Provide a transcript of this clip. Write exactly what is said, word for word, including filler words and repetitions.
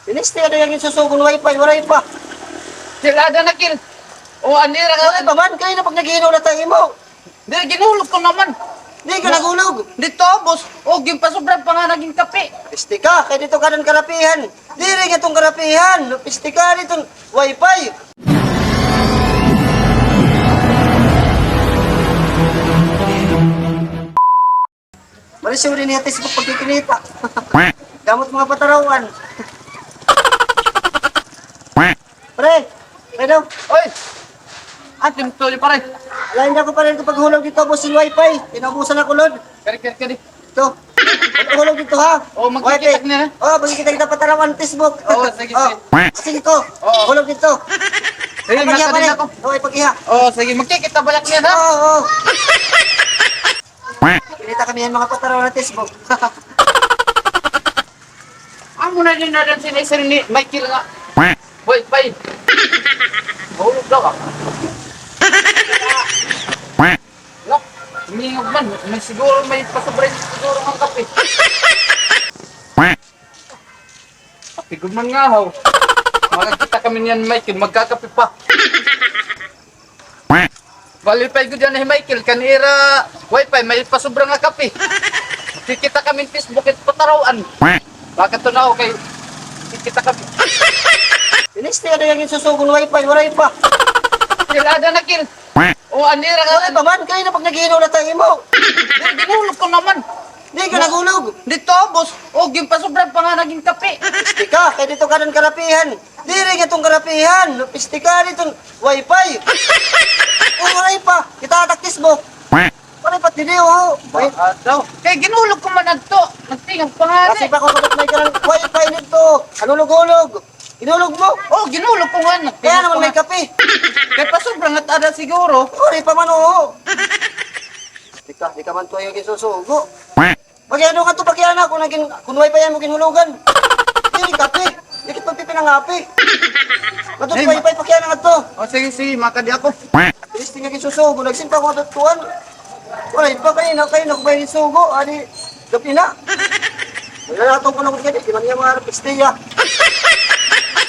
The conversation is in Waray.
Pinisti, ada nga ginsusugo hin wifi, waray pa. Kil, ada na, Kil. O, anira nga. Waray pa man, kay na pag naghihinula ta ha imo. Di, ginhulog ko naman. Di ka naghulog. Didto, boss. O, ginpasobra pa nga naging kape. Pisti ka, kay didto ka han karapihan. Diri nga iton karapihan. Pisti ka, didto wifi. Marisyo dinhi ha Facebook pagkikinita. Gamot mga patarawan. Pre, pre daw. Oy! Atim tuloy, pare. Lain ako, pare, ito paghulog didto, boss, hin wifi. Kinaubusan ako load. Kari, kari, kari. Ito. Hulog didto, ha? O, magkikita niyan, ha? O, magkikita kita patarawan Facebook. O, sige, sige. Sige ko. O. Hulog didto. Sige, pag-iha, pare. O, pag-iha. O, sige, magkikita balik niyan, ha? O, o. Kinita kami han mga patarawan ha Facebook. Amo na dinhi an sinaysay ni Michael nga. Boy, bay. Mahulog daw, ah. No? Umingog man. May siguro, may pasobra siguro nga kape. Kape gud man nga, haw. Makakita kami niyan, Michael. Magkakape pa. Qualify gud yana hi Michael, kan ira wifi, may pasobra nga kape. Kikita kami hin Facebook, it patarawan. Baka to na, okay. Kikita kami. Pinisti, ada nga ginsusugo hin wifi, waray pa. Kil, ada na, Kil. O, anira nga. Waray pa man, kay na pag naghihinula ta ha imo. Di, ginhulog ko naman. Di ka naghulog. Didto, boss. O, ginpasobra pa nga naging kape. Pisti ka, kay didto ka han karapihan. Diri nga iton karapihan. Pisti ka, didto wifi. O, waray pa. Kita ha Facebook. Waray pa dinhi, o. Ba, daw. Kay ginhulog ko man adto. Nagtingog pa nga. Kasi pa ko sabot may kanang wifi didto. Hulog-hulog. Ginhulog mo? O, ginhulog ko nga. Kay ano man may kape? Kay pasobra nga ada siguro. Waray pa man, o. Di ka, di ka man tuwa nga ginsusugo. Pakiana ngadto, pakiana, kun nagin-, kun wifi an imo ginhulogan. Diri kape. Diri pagpipinangape. Ngadto, wifi, pakiana ngadto. O, sige, sige, makadi ako. Pinisti nga ginsusugo, nagsimpa ko ngadto kuan. Waray pa, kay na, kay na, may ginsugo, adi, gabi na. Wala na itong panahon kadi, di man niya mga pistiya.